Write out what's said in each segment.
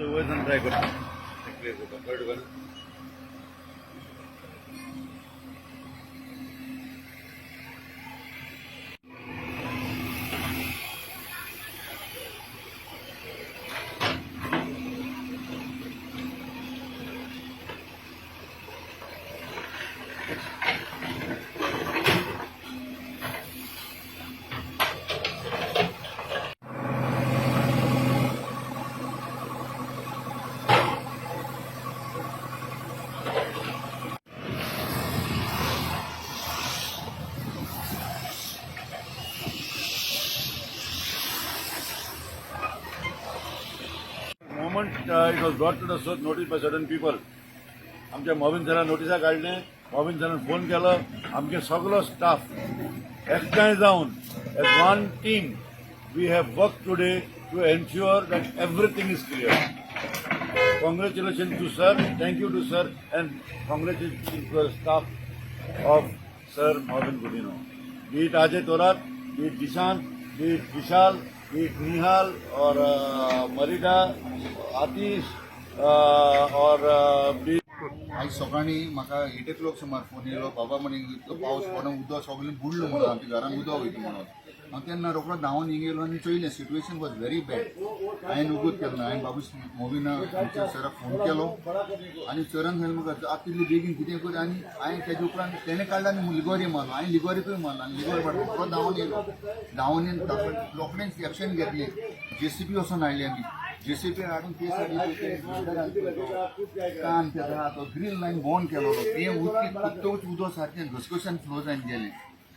वयल्यान ट्राय करता, क्लियर करता. कळ्ळें तुका न्हू? Moment it was brought to the source notice by certain people, आमच्या मोबीन सरान नोटिसा काडलें, मोबीन सरान फोन केलो. आमचे सगलो स्टाफ एकठांय जावन, as one team we have work today to ensure that everything is clear. Congratulation to sir, thank you to sir and congratulation to the staff of Sir Mauvin Godinho, be it Ajay Thorat, be it Dishant, be it Vishal, be it Nihal or Marida, Atish or be आयज सकाळीं म्हाका 8 ओ clock सुमार phone येयलो, बाबा म्हणे, इतलो पावस पडोन उदक सगळें बुडलो म्हणून, आमच्या घरान उदक वयता म्हणून. हांव तेन्ना रोकडो धांवन हिंग येयलो आनी चोयलें, situation was very bad. हांवें उगत केलो ना. हांवें बाबू मोविना आमच्या सराक फोन केलो आनी सरान सांगलें म्हाका, आतां तितले बेगीन कितें कर. आनी हांवें तेजे उपरांत तेणें काडलो आनी लिगोरी मारलो. हांवें लिगोरीकूय मारलो आनी लिगोरी मारलो, रोकडो धांवन येयलो. धांवन येवन रोखडेंच एक्शन घेतलें. जेसीबी वचून हाडली आमी. जेसीबी हाडून ते सायडीन कान ते आहा तो ग्रील लायन बंद केलो. तें उदक उदक उदक सारकें घसघश्यान फ्लो जावन गेलें.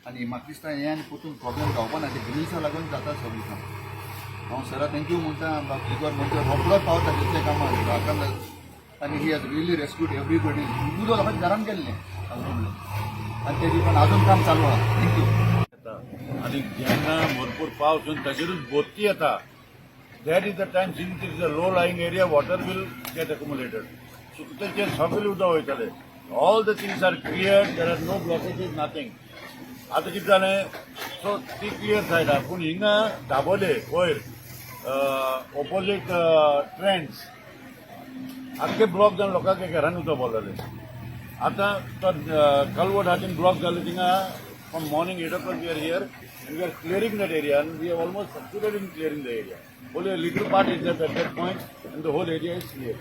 आनी म्हाका दिसता हें आनी परतून प्रॉब्लेम जावपा ना. ते ग्रिल्सा लागून जाता सगळें काम. हांव सरा thank you म्हणटा. लिगोर म्हणटा, रोकडोच पावता तितलें कामां हाका. आनी he has really rescued everybody. उदक लोकांच्या घरान गेल्लें आनी तेजे पण अजून काम चालू आहा. Thank you. येता आनी जेन्ना भरपूर पावस येवन ताचेरूच बोती येता, that is the time, since it is a low lying area, water will get accumulated, so ताचेर सगळे उदक वयताले. All the things are clear, there are no blockages, nothing. आतां कितें जालें, सो ती क्लियर सायड आहा, पूण हिंगा दाबोले वयर ओपोजीट ट्रेंड्स आख्खे ब्लॉक जावन लोकांच्या घरान उदक भरलेलें. आतां तो कलवट हातीन ब्लॉक जाले थिंगा. From morning 8 o'clock we are here and we are clearing that area and we have almost succeeded in clearing the area. Only a little part is there at that point and the whole area is clear.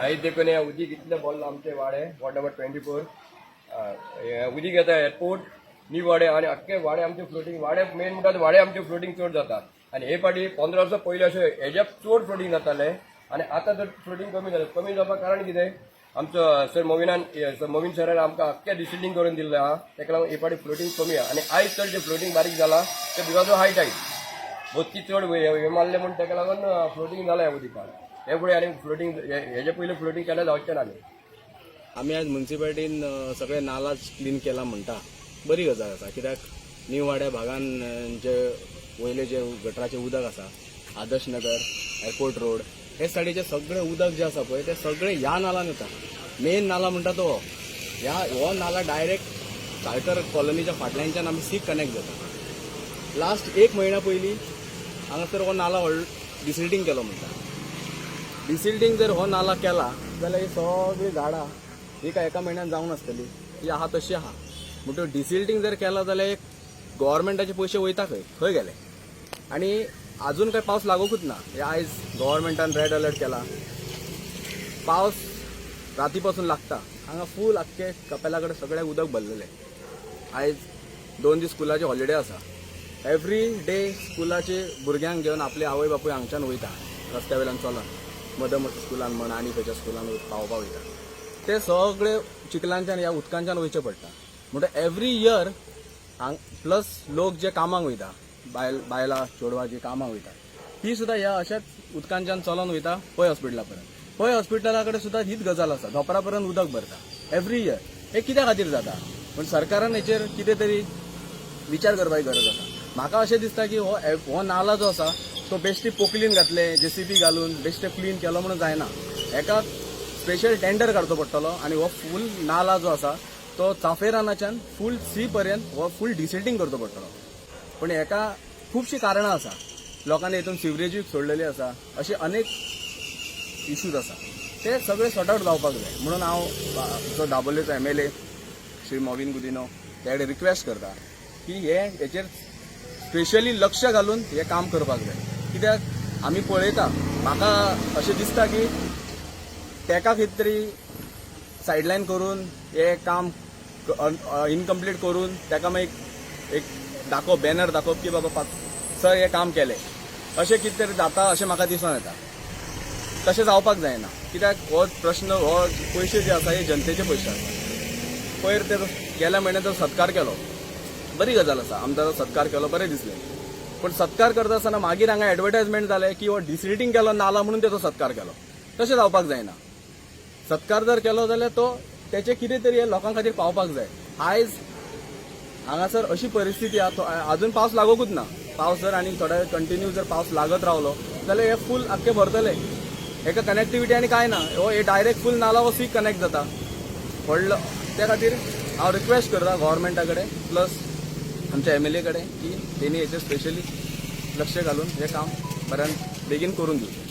आयज देखून हें उदीक इतलें भरलां आमचे वाडे, ward number 24. उदीक येता airport, new वाडे आनी आख्खे वाडे आमचे फ्लोटींग. वाडे मेन म्हणटा, वाडे आमचे फ्लोटींग चड जाता. आनी हे फाटी 15 वर्सां पयलीं अशें हेज्या चड फ्लोटींग जातालें आनी आतां तर फ्लोटींग कमी जालें. कमी जावपाक कारण कितें? आमचो सर मोविनान, सर मोविन सरान आमकां आख्खें डिसिल्टींग करून दिल्लें आहा. ताका लागून हे फाटी फ्लोटींग कमी आहा. आनी आयज चडशें फ्लोटींग बारीक जालां ते because of high Tide. बोती चड हे मारले म्हूण ताका लागून फ्लोटींग जालां ह्या उदकान. हे फुडें आनी फ्लोटींग, हेजे पयलीं फ्लोटींग केन्ना जावचें ना. आमी आज मुन्सिपालिटीन सगळे नालाच क्लीन केला म्हणटा, बरी गजाल आसा. कित्याक न्यू वाड्या भागान जे वयले जे गटराचें उदक आसा, आदर्श नगर, एअरपोर्ट रोड हे सायडीचे सगळे उदक जे आसा पळय, ते सगळे ह्या नालान येता. मेन नाला म्हणटा तो हो. ह्या हो नाला डायरेक्ट साळकर कॉलनीच्या फाटल्यानच्यान आमी सीक कनेक्ट जाता. लास्ट एक म्हयन्या पयलीं हांगासर हो नाला व्हड डिसिल्टींग केलो म्हणटा. डिसिल्टींग जर हो नाला केला जाल्यार ही सगळीं झाडां ही काय एका म्हयन्यान जावंक नासतली, ही आहा तशी आहा. म्हणटकीर डिसिल्टींग जर केला जाल्यार एक गव्हर्मेंटाचे पयशे वयता खंय, खंय गेले? आनी अजून काय पावस लागूंकच ना. हे आयज गव्हर्मेंटान रेड अलर्ट केला. पावस राती पासून लागता. हांगा फूल आख्खे कपेला कडेन सगळें उदक भरलेलें. आयज 2 दीस स्कुलाची हॉलिडे आसा. एवरी डे स्कुलाचे भुरग्यांक घेवन आपले आवय बापूय हांगच्यान वयता, रस्त्या वयल्यान चलून मदम स्कुलान म्हण आनी खंयच्या स्कुलान पावोवपाक वयता. ते सगळे चिखलांच्यान, ह्या उदकांच्यान वयचें पडटा. म्हणटा एवरी इयर हांग प्लस लोक जे कामाक वयता, बायल बायलां चेडवां जी कामाक वयता, ती सुद्दां ह्या अशाच उदकांच्यान चलोन वयता पै हॉस्पिटला पर्यंत. पै हॉस्पिटला कडेन सुद्दां हीच गजाल आसा, धोपरा पर्यंत उदक भरता एवरी इयर. हे कित्या खातीर जाता? पूण सरकारान हेचेर कितें तरी विचार करपाची गरज आसा. म्हाका अशें दिसता की हो हो नाला जो आसा तो बेश्टी पोकलीन घातले, जेसीबी घालून बेश्टे क्लीन केलो म्हणून जायना. हेका स्पेशल टेंडर काडचो पडटलो आनी हो फूल नाला जो आसा तो चाफेरानाच्यान फूल सी पर्यंत हो फूल डिसिल्टींग करचो पडटलो. पूण हेका खुबशीं कारणां आसा. लोकांनी हितून सिवरेजूय सोडलेली आसा. अशे अनेक इश्यूज आसा, ते सगळे सॉर्ट आउट जावपाक जाय. म्हणून हांव जो दाबोलेचो एमएलए श्री मॉविन गुदिनो, त्या कडेन रिक्वेस्ट करता की हे हेचेर स्पेशली लक्ष घालून हें काम करपाक जाय. कित्याक आमी पळयता, म्हाका अशें दिसता की तेका कितें तरी सायडलायन करून हें काम इनकम्प्लीट करून तेका मागीर एक दाखोवप, बॅनर दाखोवप की बाबा सर हें काम केलें, अशें कितें तरी जाता अशें म्हाका दिसून येता. तशें जावपाक जायना, कित्याक हो प्रश्न, हो पयशे जे आसा हे जनतेचे पयशे आसा. पयर ते गेल्या म्हयन्यात जो सत्कार केलो, बरी गजाल आसा. आमदाराचो सत्कार केलो, बरें दिसलें. पूण सत्कार करता आसतना मागीर हांगा एडवर्टायजमेंट जालें की हो डिसिल्टींग केलो नाला म्हणून तेचो सत्कार केलो. तशें जावपाक जायना. सत्कार जर केलो जाल्यार तो तेचे कितें तरी हे लोकां खातीर पावपाक जाय. आयज हांगासर अशी परिस्थिती आहा, अजून पावस लागोकूच ना. पावस जर आनी थोडे कंटिन्यू जर पावस लागत रावलो जाल्यार हे फूल आख्खे भरतले. हेका कनेक्टिविटी आनी कांय ना. हो हे डायरेक्ट फूल नाला हो सीक कनेक्ट जाता व्हडलो. त्या खातीर हांव रिक्वेस्ट करता गव्हर्मेंटा कडेन प्लस आमच्या एमएलए कडेन की तेणी हेचेर स्पेशली लक्ष घालून हें काम बऱ्यान बेगीन करून दिवचें.